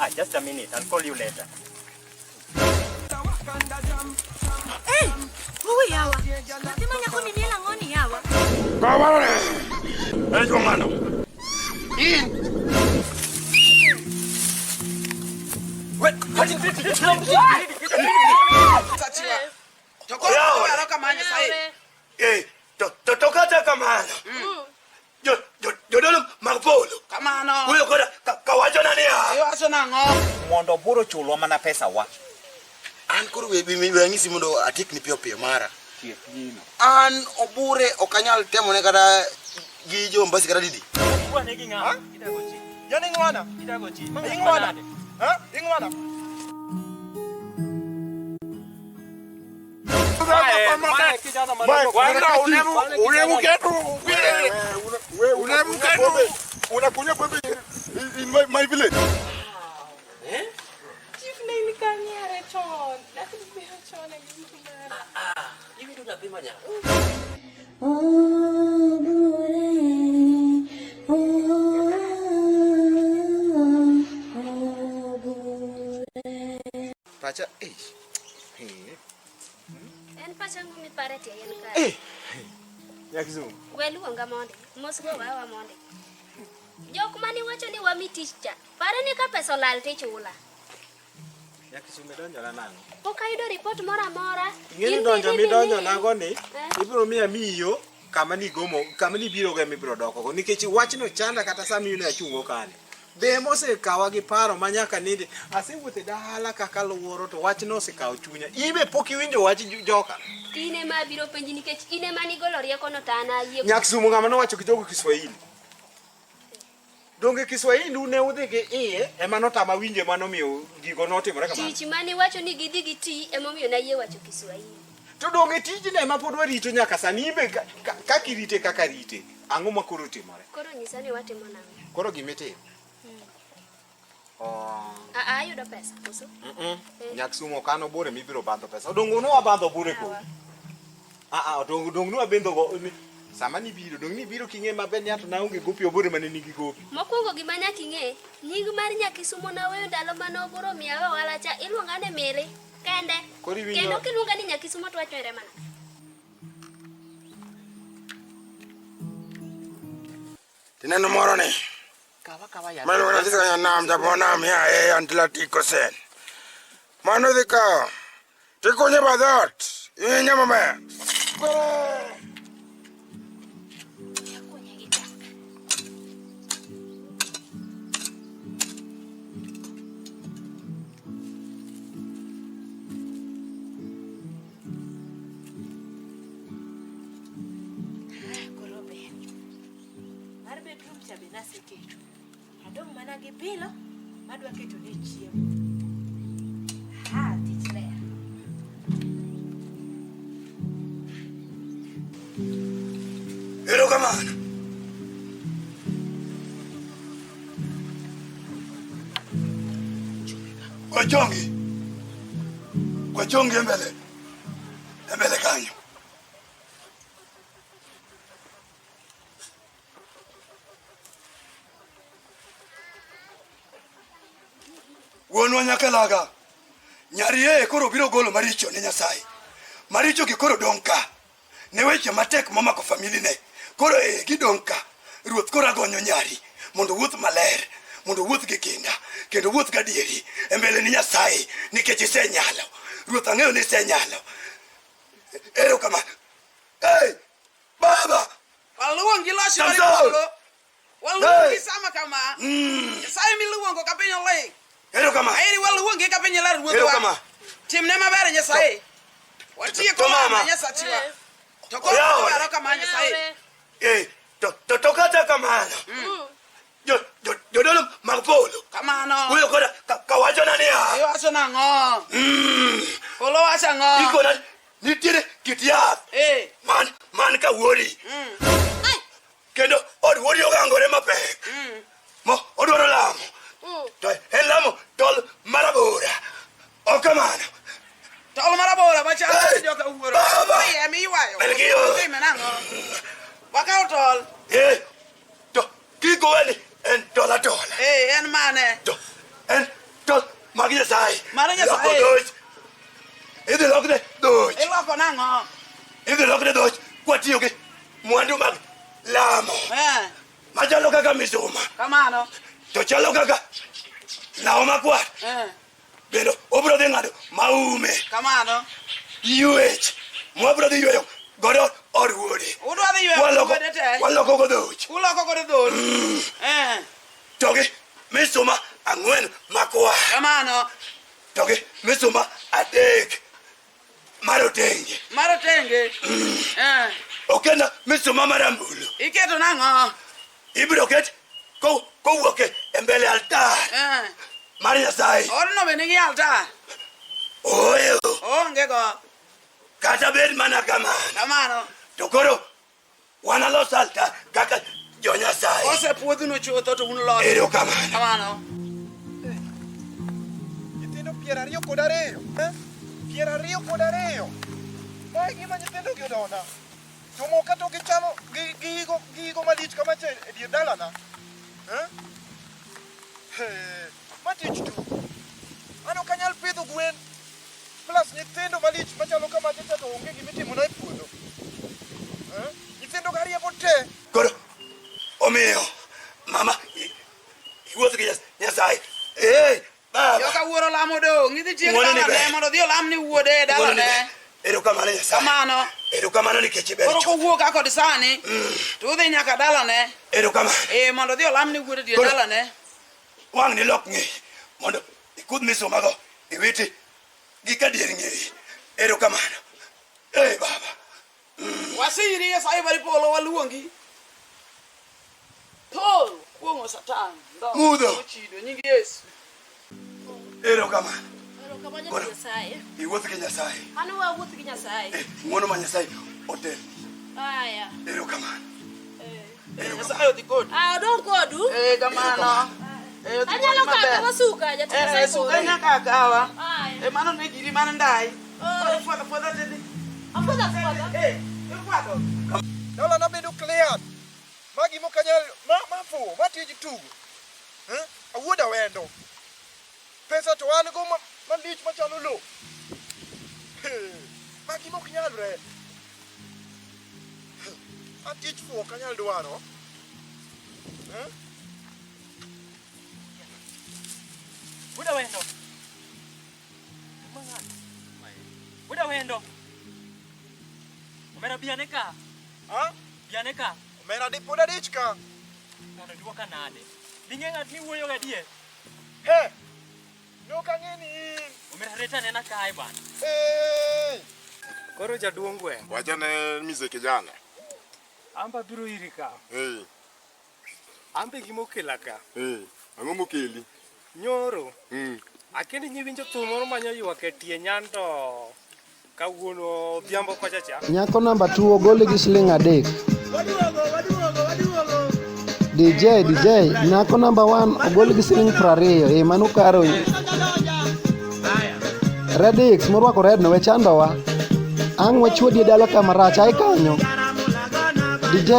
Ah, just a minute. I'll call you later. Hey, uwi yawa. Nyathi ma nyako ni miel ang'o ni yawa? Kaware. Eh, jomano. In. Wait, To koro dwaro kamano Nyasaye. Eh, to to to kata kamano. Jo jo jodolo mag polo. Kamano. Wuoyo koda ka kawacho na niya. Iwacho nang'o? Mondo Oburu ochulwa mana pesa wa. An koro we we we anyisi mondo atiekni piyo piyo mara. An Obure ok anyal temone kata gi jo Mombasa kata didi. Yani ing'wana? Ing'wana? Ha? Ing'wana? Unakunywa pombe in my village. Chief ne in kanyare chon. Nyathi biro chon e gik mara. Pacha eh. Eh. En pacha ango mipare tie yien kae? Eh. Nyakizungu. We luonga mondi. Mos go wawa mondi. Jok mane iwacho ni wami tich cha, pare ni ka pesa olal tichula. Nyakizungu idonjona nang'o? Pok ayudo ripot moro amora. Ing'e ni In donjo tidhi midonjo ni- nago ni Eh? ibiro miya miyo kama nigomo kama nibirogo ema ibiro dokogo nikech wachno chanda kata sama in achungo kani. Be mosekawa gi paro ma nyaka nindi asewuotho e dala kaka luoro to wachno osekawo chunya. In be pok iwinjo wach joka. In ema abiro penji nikech in ema nigolo riekono to an ayie. Nyakisumo ng'ama nowacho gi jogo Kiswahili. Donge Kiswahili ne udhi gi iye ema notama winje manomiyo gigo notimore kamano. Tich mane iwacho ni gidhi giti emomiyo nayie wacho Kiswahili. To donge tijno ema pod warito nyaka sani in be kaka irite kaka rite ang'o ma koro timore? Koro nyisa ni watimo nang'o? Koro gimitimo. Oh. Ah, ayudo pesa koso? Nyakisumo ok an Obure mibiro bandho pesa. Donge ne wabandho Obure kodi? Ah ah, dong dong ne wabendho go sama nibiro dong nibiro king'e maber ni ato naonge gopi Obure mane nigi gopi. Mokwongo gima nyaka ing'e, nying mar Nyakisumo naweyo ndalo mane Obure omiya we ohala cha, iluonga ni Mili kende. Koro iwinjo- Kendo kiluonga ni Nyakisumo to wachwere mana. Tineno moro ni. Kawa kawa yath. Mano kana sisa nam japo nam ya e Atlantic Ocean. Mano dhi kawo. Tikunye ba dhoot. Iwinjo maber. Koro ber. Mar bedroom cha be naseketo. Adong' mana gi bilo madwa keto ne chiemo. Ah, tich ler. Erokamano. Wachongi. Wachongi e mbele. E mbele kanyo. Wuonwa Nyakalaga, nyari yeye koro biro golo maricho ne Nyasaye. Maricho gi koro dong' ka. Ne weche matek momako familine. Koro e gidong' ka. Ruoth koro agonyo nyari mondo owuoth maler, mondo owuoth gi kinda, kendo owuoth gadieri e mbele ni Nyasaye nikech isenyalo. Ruoth ang'eyo ni isenyalo. Erokamano. Hey, Baba! Waluongi loch mar Samson! polo. Waluongi Hey! sama kama. Nyasaye miluongo ka piny oling'. Erokamano. Aheri waluongi ka piny ler ruodhwa. Erokamano. Timne maber Nyasaye. Watieko To mama. mama Nyasachiwa. To koro Oyawore. dwaro kama Nyasaye. Eh, to to to kata kamano. Jo jo jodolo mag polo. Kamano. Wuoyo koda ka kawacho na niya. Iwacho nang'o? Polo wacho ang'o? Ikona nitiere kit yath Eh. man man ka wuori. Kendo od wuori ogangore mapek. Mo odwaro lamo. To en lamo tol marabora. Ok kamano. Tol marabora machalo Hey! joka wuoro. Baba! Iye miywayo. Bel gi yo. Time nang'o? Wakaw tol. Eh, to kik owe ni en tol atola. Eh, en mane? To en To mag Nyasaye. Mar Nyasaye. Loko dhoch. Idhi lokne dhoch. Iloko nang'o? Idhi lokne dhoch kwatiyo gi mwandu mag lamo. Eh. Machalo kaka misuma. Kamano. To chalo kaka law makwar. Eh. Bende obiro dhi ng'ado maume. Kamano. Ywech. Mwabiro dhi yweyo godo od wuode. Udwa dhi yweyo Waloko wuode te. waloko go dhoch. Uloko godo dhoch. Eh. To gi misuma ang'wen makwar. Kamano. To gi misuma adek marotenge. Marotenge. Eh. Okenda misuma marambulu. Iketo nang'o? Ibiro ket kowuok e mbele altar Eh. mar Nyasaye. Odno be nigi altar. Ooyo. Oonge go. Kata bed mana kamano. Kamano. To koro wanalos altar kaka jo Nyasaye. Osepuodhunu chutho to un loso. Erokamano. Kamano. Nyithindo 22, eh? 22. Mae gima nyithindogi odona. To moka to gichamo giigo giigo malich kamacha e dier dalana. Eh? Hey, ma tich tu. An ok anyal pidho gwen plus nyithindo malich machalo kamacha cha to onge gimitimona e puodho. Eh? Nyithindo ga riembo te. Koro omiyo mama iwuoth gi Nyasaye. Eh, baba. Joka wuoro lamo dong'. Idhi tiek Wuone ni dalane ber. mondo odhi olam ni wuode e Wuone ni dalane. ber. Erokamano Nyasaye. Kamano. Erokamano nikech iber. Koro kowuok ka kod sani, to udhi nyaka dalane. Erokamano. Eh, mondo odhi olam ni wuode dier Koro- dalane. Wang' ni lok ng'eyi mondo ikudh misumago iwiti gi ka dier ng'eyi. Erokamano. Eh baba. Wasiri Nyasaye mar polo waluongi. Tho kuong'o Satan. Ndho. Mudho. Ochido nying Yesu. Erokamano. Erokamano Koro- Nyasaye. Iwuoth gi Nyasaye. An wawuoth gi Nyasaye. Ng'wono ma Nyasaye otel. Aya. Erokamano. Nyasaye odhi kodu. Ah, odong' kodu. Eh, kamano. Eh, odhi Anyalo kodi maber. kawo suka jatich Eh, Nyasaye suka kodi. nyaka akawa. Aya. Eh, mano ne giri mar ndai. Oh. Ifwadho fwadha tedi. Afwadho afwadha. Eh, ifwadho. Dalana bedo cleared. Ma gima ok anyal ma fuwo, ma tij tugo. Eh? Awuod awendo. Pesa to an go malich machalo lo. Hey, ma gima ok nyalre. Ma tich fuwo ok anyal dwaro. Eh? Wuda wendo. Wuda wendo. Omera biane ka. Ha? Biane ka. Omera di pod adich ka. Mondo iduoka nade? Ding'e ng'at miwuoyo gadier. He! Nok ang'e ni in. Omera reta anena kae bana. Hey! Koro jaduong' gweng'. Wachane mise kijana. Amba biro iri ka. Eh, Ambe gima okela ka. eh, ang'o mokeli? Nyoro. Akendi nyiwinjo thum moro manyo ywak e tie nyando kawuono odhiambo kocha cha. Nyako namba 2 ogol gi siling 3. DJ DJ nyako namba 1 ogol gi siling 20. Eh mano karo. Redix morwako red no we chandowa. Ang' wachuodi e dala kama rach ai kanyo. DJ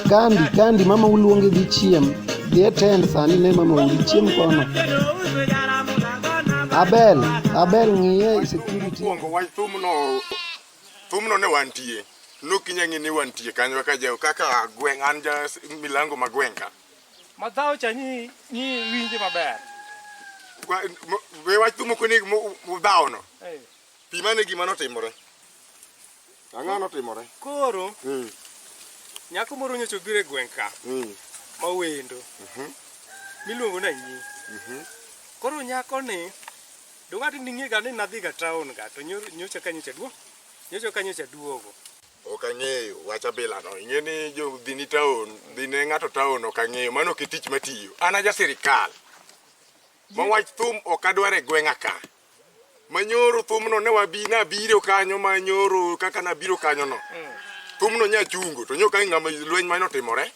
Kandi Kandi mama uluongi dhi chiem. Dhi e tent sani ne mama uli chiem kono. Abel Abel ng'iye security. Mokwongo wach thumno, thumno ne wantie. Nokinya ng'e ni wantie kanyo kaka ja kaka gweng' an ja milango ma gweng' ka. Madhao cha nyi winje maber. We wach thum ok onego udhawono. Eh. Pim ane gima notimore. Ang'o notimore? Koro nyako moro nyocha obiro e gweng' ka ma wendo miluongo ni Anyi. Koro nyako ni dong' ning'e ga ni nadhi ga town ga to nyocha ka nyocha duogo. Nyocha ka nyocha duogo. Ok ang'eyo wach abila no. Ing'e ni jo dhi ni town, dhi ne ng'ato town ok ang'eyo. Mano ok e tich matiyo. An aja sirikal. Ma wach thum ok adwar e gweng'a ka. Manyoro thumno ne wabi nabiro kanyo manyoro kaka nabiro kanyo no. Thumno nya chungo to nyoka ng'ama lweny mane otimore.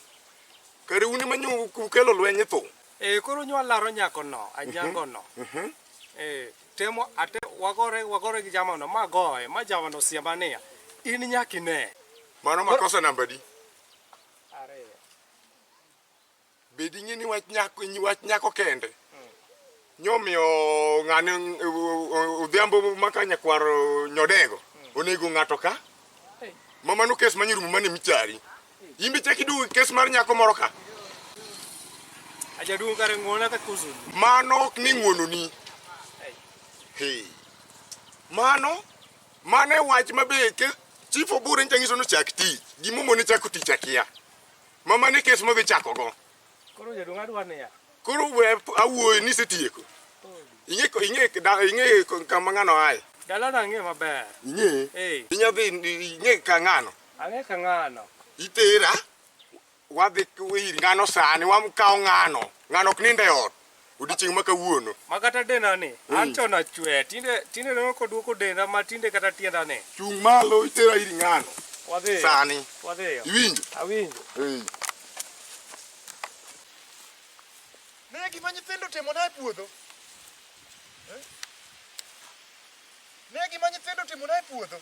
Kare un ema nyo ukelo lweny e thum. Eh koro nyo alaro nyako no, anyango no. Eh temo ate wagore gi jamano magoye, ma jamano siema niya. In nyaka ine. Mano makosa namba di. Ariyo. Bed ing'e ni wach nyako kende. Nyomiyo ng'ane odhiambo maka nyakwar nyodego onego ng'ato ka. Ma mano kes manyirumo mane michari. Imbe chak iduogo kes mar nyako moro ka. Ajaduong' kare ng'uona ka kusuni. Mano ok ni ng'uononi. Hey. Mano mano e wach ma be Chief Obure nyicha nyiso ni ochak tich. Gimomone chako tich akia. Ma mano e kes modhi chako go. Koro jaduong' adwa niya. Koro we awuoyo ni isetieko. Ing'e ing'e kama ng'ano aye. Dalano ang'e maber. Ing'e? Eh. Inya dhi ing'e ka ng'ano. Ang'e ka ng'ano. Itera wadhi ir ng'ano sani wakawo ng'ano. Ng'ano ok nind e ot odiochieng' ma kawuono. Ma kata denda ni, an chon achwe, tinde tinde neno koduoko denda ma tinde kata tienda ni. Chung' malo itera ir ng'ano. Wadhiyo. Sani. Wadhiyo. Iwinjo? Awinjo. Eh. Ne gima nyithindo otimona e puodho. Eh? Ne gima nyithindo otimona e puodho.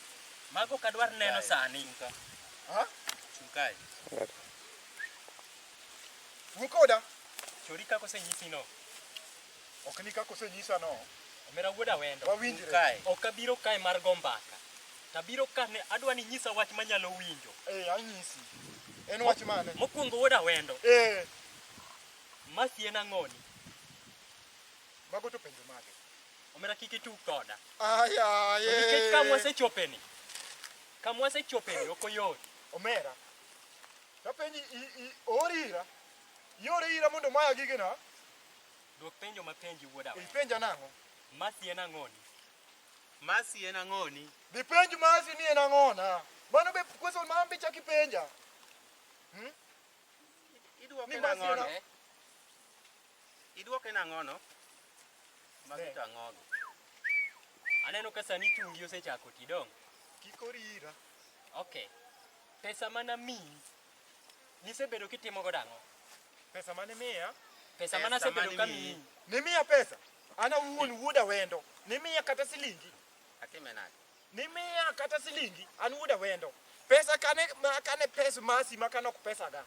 Mago ok adwar neno sani. Ha? Chung kae. Wuo koda. Chori kaka osenyisi no. Ok ni kaka osenyisa no. Omera wuod Awendo. Wawinjre. Kae. Ok abiro kae mar go mbaka. Tabiro ka ne adwa ni nyisa wach manyalo winjo. Eh, anyisi. En wach mane? Mokwongo wuod Awendo. Eh. Masi en ang'oni? Mago to penjo mage? Omera kik itug koda. Aya, To Nikech kama wasechopeni. Kama wasechopeni ok oyot. Omera. Tapenji oori ira. Iore ira mondo maya gigena. Dwok penjo mapenji wuod Awendo. Ipenja nang'o? Masi en ang'oni? Masi en ang'oni? Dhi penj Masi ni en ang'ona. Mano be question ma an be chak ipenja. Hmm? Idwoke Ni Masi en nang'ono? ang'o? Idwoke nang'ono? Magi to ang'ogi? Aneno ka sani tungi osechako ti dong'. Kik ori ira. Okay. Pesa mana miyi. Nisebedo kitimo godo ang'o? Pesa mane miya? Pesa mana asebedo ka miyi. Nimiya pesa. An awuon wuod Awendo. Nimiya kata silingi. Atime nade? Nimiya kata silingi. An wuod Awendo. Pesa kane ma kane pes masi ma kane ok pesa ga.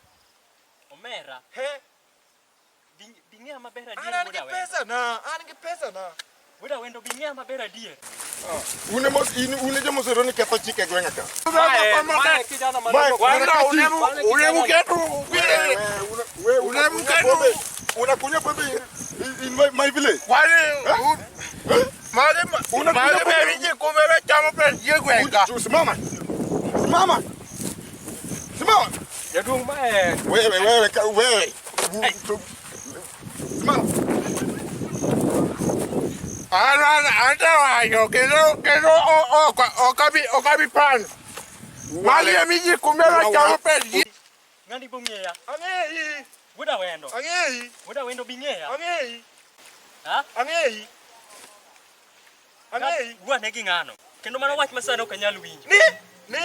Omera. He. Bing'eya maber adier An an wuod gi Awendo. pesa na. An gi pesa na. Wuod Awendo bing'eya maber adier. Une mos in une joma osebedo ni ketho chike e gweng'a ka. Mae kijana ma Mae- Unakunywa pombe in my village. Unakunywa pombe. Simama. Simama. Simama. Jaduong' mae Wewe wewe wewe. Simama. Anta kendo kendo okabi pan. Mali emiji kumera chamo pes. Ng'ani bong'eya. Ang'eyi. Wuod Awendo. Ang'eyi. Wuod Awendo bing'eya. Ang'eyi. Ha? Ang'eyi. Ang'eyi. Wuane gi ng'ano. Kendo mano wach ma sani ok anyal winjo. Ni. Ni.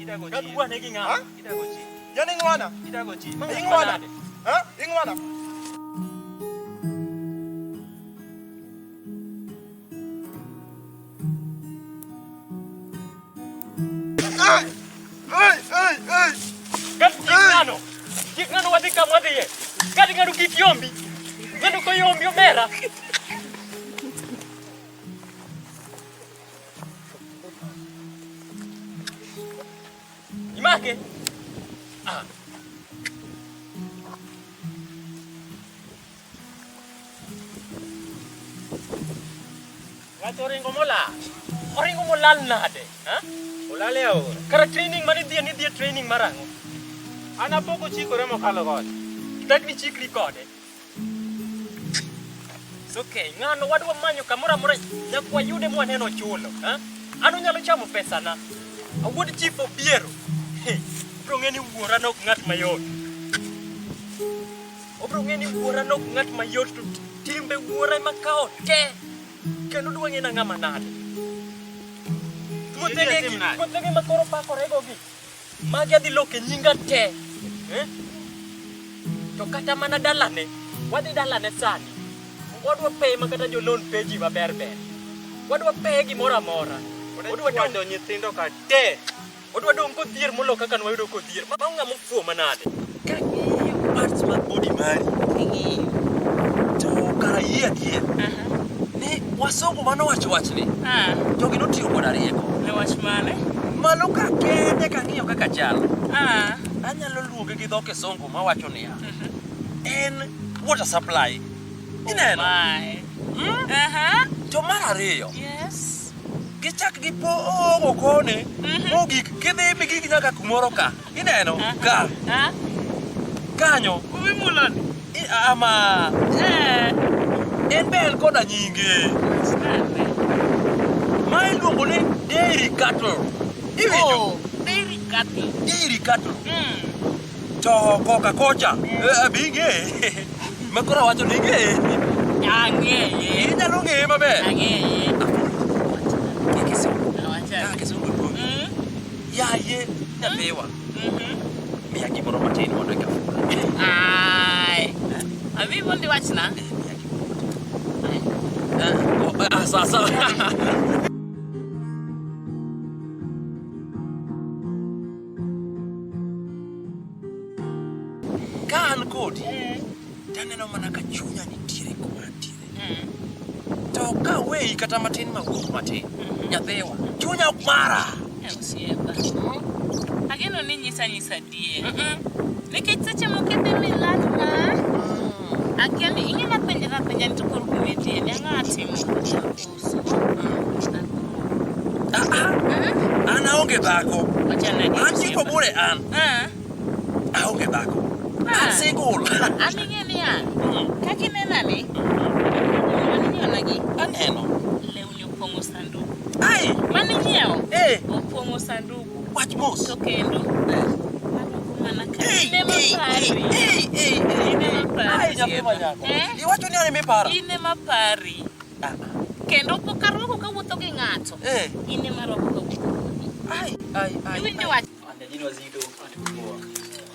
Idago chi. Wuane gi ng'ano. Idago chi. Yani ing'wana. Idago chi. Ing'wana. Ha? Ing'wana. Hey! Hey! Hey! Hey! Kat ng'ano. Kik ng'ano wadhi kama wadhiye. Kat ng'ano kik yombi. Ng'ano koyombi omera. Imake. Ah. Ng'ato oringo molal. Oringo molal nade? Ha? Olal e aora. Kara training mane idhiye ni idhiye training mar ang'o? An apok ochikore mokalo got. Dak ni chikri kode. It's okay. Ng'ano wadwa manyo kamoro amora nyaka wayude mwaneno chulo. Ha? An onyalo chamo pesana. Awuod chief Obiero. Hey, obro ng'e ni wuora nok ng'at mayot. Obro ng'e ni wuora nok ng'at mayot to timbe wuora ema kawo te. Kendo dwa ng'e na ng'ama nade. Puothege gi, puothege ma koro pakorego gi. Magi adhi loko e nyinga te. Eh? To kata mana dalane, wadhi dalane sani. Wadwa peye ma kata jolon peji maber ber. Wadwa peye gimoro amora. Wadwa chwado nyithindo ka te. Wadwa dong' kodhier molo kaka nwayudo kodhier. Ma ng'ama ofuwo manade. Kang'iyo parts mag body mari, king'iyo to kara ayie adier ni wasungu manowacho wachni jogi notiyo koda rieko. Ne wach mane? Malo ka kende kang'iyo kaka chal. Anyalo luonge gi dho kisungu mawacho niya, en water supply. Ineno? To mar ariyo, Yes. gichak gipogo koni mogik kidhi migik nyaka kumoro ka. Ineno? Ka. Kanyo. Kumimuloni. Ama. En be en koda nyinge. Ma iluongo ni dairy cattle. Iwinjo? Oh, dairy cattle. Dairy cattle. To koka kocha. Be ing'eye. Ma koro awacho ni ing'eye. Ang'eye. Inyalo ng'eye maber. Ang'eye. Gi kisungu. Ka kisungu luongi. Yaye nyathiwa. Miya gimoro matin mondo eka ful. Ai. Abi mondo iwachna. Sawa sawa. Ka an kodi, taneno mana ka chunya nitiere kuma antiere. To ka aweyi kata matin mawuok matin, nyathiwa, chunya ok mara. Osiepa. Ageno ni nyisa nyisa adier. Nikech seche moko idhi milatna. Akia ni ing'e napenjra apenja ni to koro kumidhiye ni ang'o atimo koso. An aonge dhako. An Chief Obure an. Aonge dhako. An single. An ing'e niya, kaka inena ni, maninyiewo Aneno. Lewni opong'o sanduku. Ai! Maninyiewo? Eh. Opong'o sanduku. Wach mos. To kendo. Arwako mana ka. In ema pari. In ema pari. Ai, nyathi ma nyako. Iwacho ni an ema ipara. In ema pari. Kendo pok arwako kawuotho gi ng'ato. In ema arwako kawuotho kodi. Ai, ai, ai. Iwinjo wach? Anajini wazito atupoa.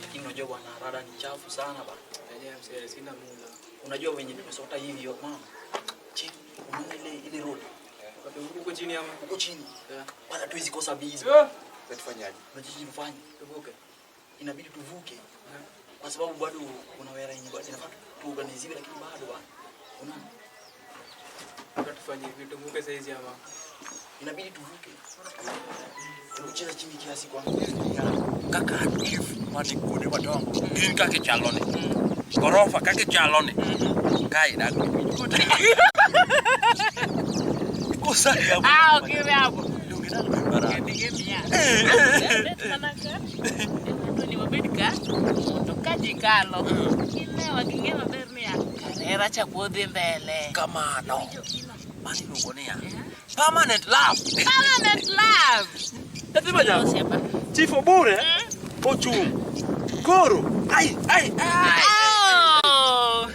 Lakini unajua bwana rada ni chafu sana bana. Yenyewe mzee, sina muda. Unajua wenye tumesota hivi yo mama. Chini, unaona ile ile road. Huko chini ama? Huko chini. Bwana tuwezi kosa bizi. Tufanyaje? Unajua tufanye. Tuvuke. Inabidi tuvuke. Kwa sababu bado kuna wera yenye bado inafaa tuorganiziwe lakini bado bwana. Unaona? Tufanye hivi, tuvuke saizi ama? Inabidi tuvuke. Tucheza chini kiasi kwanza. Kaka chief mani kuonde madongo gin kaka ichalo ni. Gorofa kaka ichalo ni. Kae dak. Kosa ya. Ah, okay, hapo. Bara. Bet mana ka. Ema ni wabed ka. To ka ji kalo. Ginewa ging'e maber niya. Karera cha wuodhi mbele. Kamano. Mano iluongo niya. Permanent love. Permanent love. Nyathi ma nyako. Chief Obure ochung'. Koro. Ai, ai, ai. Oh.